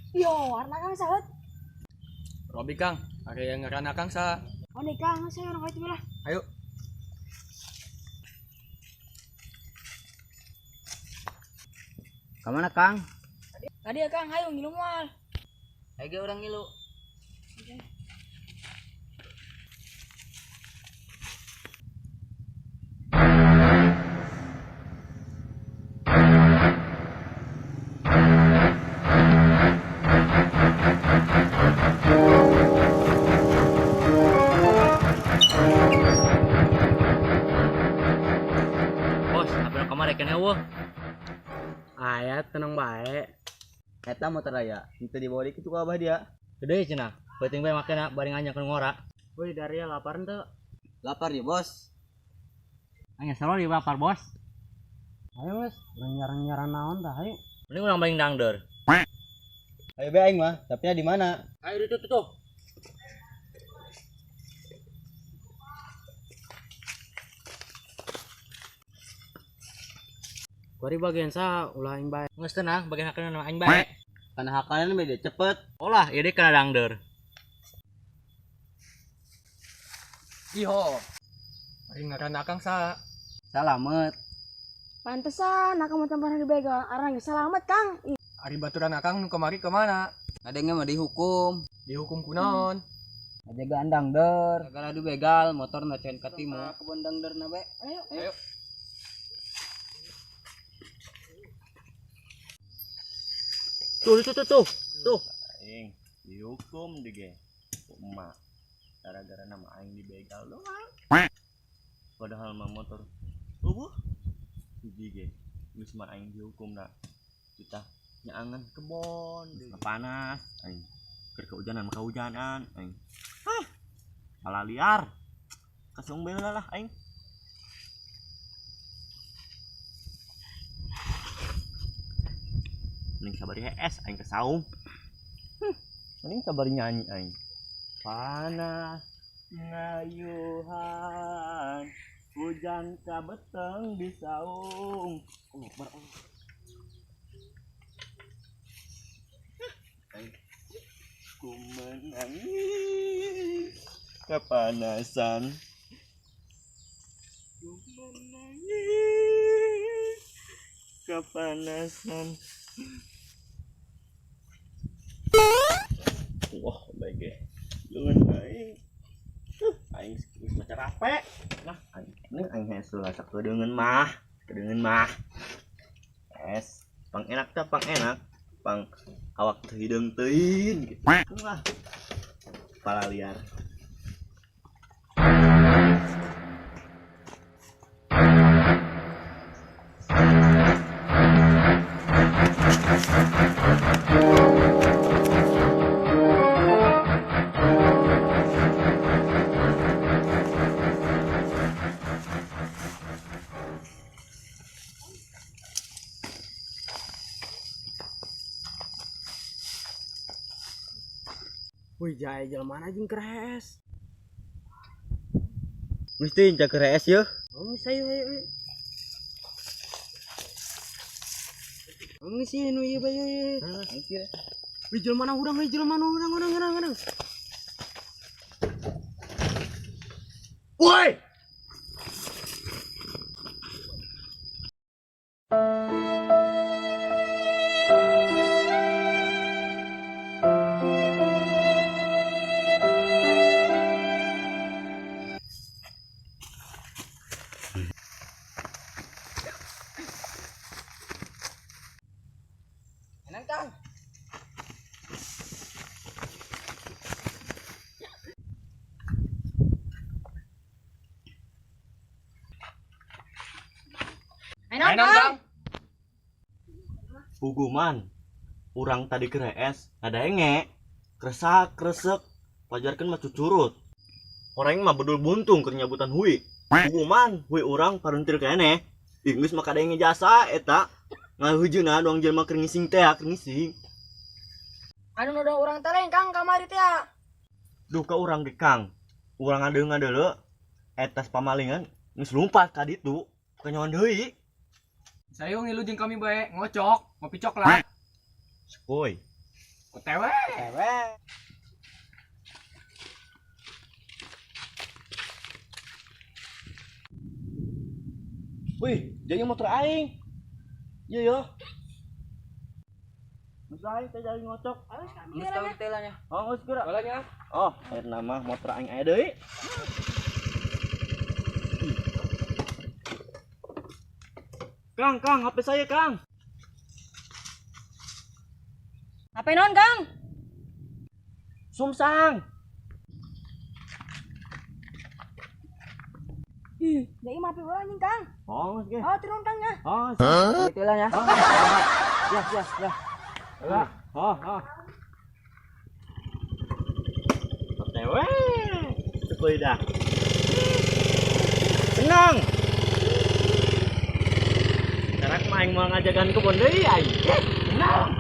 Yo, warna Kang sahabat. Robi Kang, ada yang ngaran Akang sa. Oh nih Kang, saya orang itu lah. Ayo. Kemana Kang? Tadi ya Kang, ayo ngilu moal. Ayo orang ngilu. Bos, apa kamar kene eueuh? Aya tenang bae. Eta motor aya, henteu dibawa dikit ku abah dia. Gede cenah. Penting bae makena bari nganyak ngora. Woi Daria lapar henteu? Lapar ya, Bos. Anya selalu di lapar, Bos. Ayo, Bos, urang nyarang-nyarang naon tah ayo. Mending urang baling dangder. Ayo be aing mah, tapi di mana? Ayo itu tuh. Kuari bagian sa ulah aing bae. Geus tenang, bagian hakana nama aing bae. Kana hakanan beda cepet. Olah, ieu deui kana dangder. Iho. Ari ngaran Akang sa. Salamet. Pantesan aku mau tampar di begal. Arang selamat Kang. Ih, Ari baturan Akang nu kamari kemana? Adengnya mah dihukum. Dihukum kunaon? Ngajagaan dangder. Gara dibegal motor na can katimu. Kebon dangder na be. Ayo. Ayo. Tuh tuh tuh tuh. Tuh. Aing dihukum dige emak gara-gara nama aing dibegal doang, padahal mah motor eueuh hiji ge geus mah aing dihukum na kita nyaangan kebon deui. Panas aing keur kehujanan mah kehujanan aing, hah malah liar kasung bae lah aing. Mending sabari hees aing ke saung. Mending sabari nyanyi aing. Panas ngayuhan hujan kabeteng di saung. Oh, bar Allah. Aing ku menangis kepanasan. Ku menangis kepanasan. Wah, baik ya. Jangan aing. Aing geus maca rape. Nah, aing ini aing hees lah sakedeungeun mah. Kedeungeun mah. Es, pang enak teh pang enak. Pang awak teu hideung teuing gitu. Wah. Pala liar. Wih, jae jelema mana jeung keres. Mesti cak keres yeuh. Oh, geus ayo ayo. Ayo. Oh, geus ieu nu ieu bae ieu. Wih, jelema mana hudang, wih jelema mana hudang, hudang, hudang, hudang. Woi! Enak Kang. Ayo Ayo Kang. Kang. Hukuman urang tadi kerees ngadenge kresak kresek pajarkeun mah cucurut. Orang mah bedul buntung keur nyabutan hui. Hukuman hui urang paruntir keneh. Ih geus mah kadenge jasa eta. Ngahujeuna doang jelema keur ngising teh keur ngising. Anu noda urang teleng Kang kamari teh. Ya. Duh ka urang ge Kang. Urang ngadeung-ngadeuleu eta pamalingan geus lumpat ka ditu. Kanyawan deui. Sayo ngilu jeung kami bae ngocok, ngopi coklat. Skoy. OTW. OTW. Wih, jadi motor aing. Iya yo. Geus aing teh jadi ngocok. Geus tau telanya. Oh, geus geura. Bolanya. Oh, akhirna mah motor aing aya deui. Kang, Kang, HP saya, Kang. HP naon, Kang? Sumsang. Ih, ya ieu mah HP urang anjing, Kang. Oh, geus ge. Oh, turun Kang ya. Oh, Telanya. Oh, ya, ya, ya. Lah. Oh, oh. OTW. Cukup dah. Senang. Sekarang mah aing mau ngajakan kebon deui aing. Senang.